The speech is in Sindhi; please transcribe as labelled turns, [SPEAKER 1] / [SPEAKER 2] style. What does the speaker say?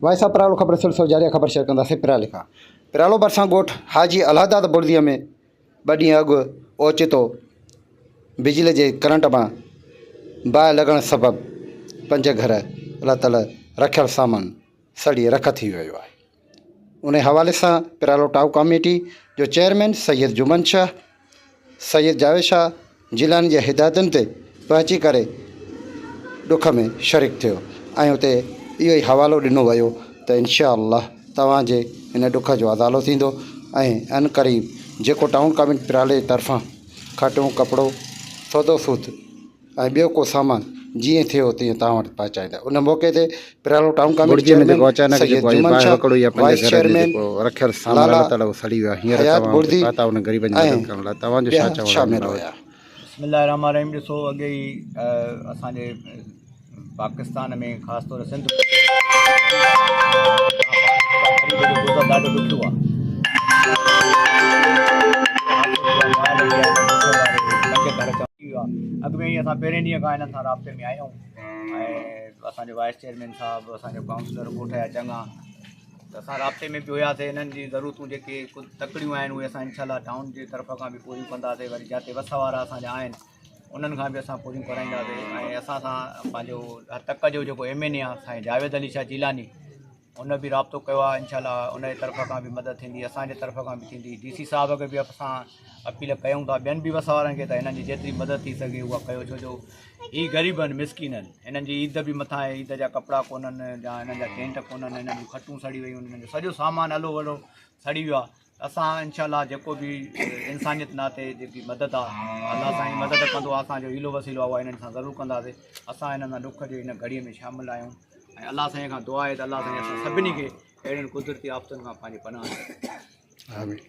[SPEAKER 1] وائس آف پرالو خبر سلسلو جاري آهي خبر شيئر ڪنداسين پرالي کان. پرالو ڀرسان ڳوٺ حاجي الهداد بڙديء ۾ ٻه ڏينهن اڳ اوچتو بجلي جي ڪرنٽ مان باهه لڳڻ سبب پنج گهر لتل رکيل سامان سڙي رک ٿي ويو آهي. انهي حوالي سان پرالو ٽائون ڪاميٽي جو چيئرمين سيد جمن شاهه، سيد جاويد شاهه جيلاني جي هدايتن تي پهچي ڪري ڏک ۾ شريڪ ٿيو ۽ اتي اهو ئي حوالو ڏنو ويو ته انشاء الله توهان جي ان ڏک جو ازالو ٿيندو ۽ عنقريب جيڪو ٽائون ڪاميٽي پرالي طرفان کٽون، ڪپڙو، سودو سوت ۽ ٻيو ڪو سامان جيئن ٿيو تيئن توهان وٽ پهچائيندا. ان موقعي تي پرالو ٽائون ڪاميٽي
[SPEAKER 2] بڙجي ۾
[SPEAKER 1] چيئرمين
[SPEAKER 2] جيڪو اچانڪ
[SPEAKER 1] سيد
[SPEAKER 2] جيڪو آهي
[SPEAKER 1] جمن
[SPEAKER 2] باهه
[SPEAKER 1] شاهه،
[SPEAKER 2] وڪڙو يا پنج
[SPEAKER 1] وائيس
[SPEAKER 2] گهر جو
[SPEAKER 1] چيئرمين
[SPEAKER 2] جيڪو رکيل سامان
[SPEAKER 1] لالا
[SPEAKER 2] الله تعالي اهو سڙي ويو آهي هينئر
[SPEAKER 1] حيات
[SPEAKER 2] توهان اتي
[SPEAKER 1] بڙدي
[SPEAKER 2] پهتا انهن غريبن جي
[SPEAKER 1] ۽
[SPEAKER 2] مدد ڪرڻ لاء توهان جو
[SPEAKER 1] ٻيا
[SPEAKER 2] ڇا چوڻ آهي ان
[SPEAKER 1] شامل
[SPEAKER 2] بابت؟
[SPEAKER 1] هيا.
[SPEAKER 3] بسم الله الرحمٰن الرحيم ڏسو اڳي ئي اسان جي پاڪستان ۾ خاص طور سنڌ ۾ غريب جو گذر ڏاڍو ڏکيو آهي اڳ ۾ ئي اسان پهرين ڏينهن کان هنن سان رابطي ۾ آهيون ۽ اسان جو وائيس چيئرمين صاحب اسان جو ڪائونسلر ڳوٺ جا چڱا ته اسان رابطي ۾ به هياسي هنن جي ضرورتون جيڪي ڪجهه تڪڙيون آهن اهي اسان انشاء الله ٽائون جي طرف کان به پوريون ڪنداسي وري جاتي وس وارا اسان جا آهن انهن کان به اسان پوريون ڪرائينداسي ۽ اسان سان پنهنجو تڪ جو جيڪو ايم اين اي آهي سائين جاويد علي شاهه جيلاني ان به رابطو ڪيو آهي انشاء الله ان جي طرف کان به مدد ٿيندي اسان جي طرف کان به ٿيندي ڊي سي صاحب کي به اسان اپيل ڪيون ٿا ٻين به وس وارن کي ته هنن جي جيتري مدد ٿي سگهي اها ڪيو ڇو جو هي غريب آهن مسڪين آهن هنن جي عيد به مٿان آهي عيد جا ڪپڙا ڪونهن يا هنن جا ٽينٽ ڪونهن هنن جون کٽون سڙي ويون هنن جو سڄو سامان الو وڏو سڙي ويو آهي اسان انشاء الله جيڪو به انسانيت ناتي جيڪي مدد آهي الله سائين مدد ڪندو اسان جو حيلو وسيلو آهي اها هنن سان ضرور ڪنداسين اسان هنن سان ڏک جي هن گهڙي ۾ شامل آهيون ۽ الله سائين کان دعا آهي ته الله سائين اسان سڀني کي اهڙين قدرتي آفتن کان پنهنجي پناهه ڏي.
[SPEAKER 1] آمين.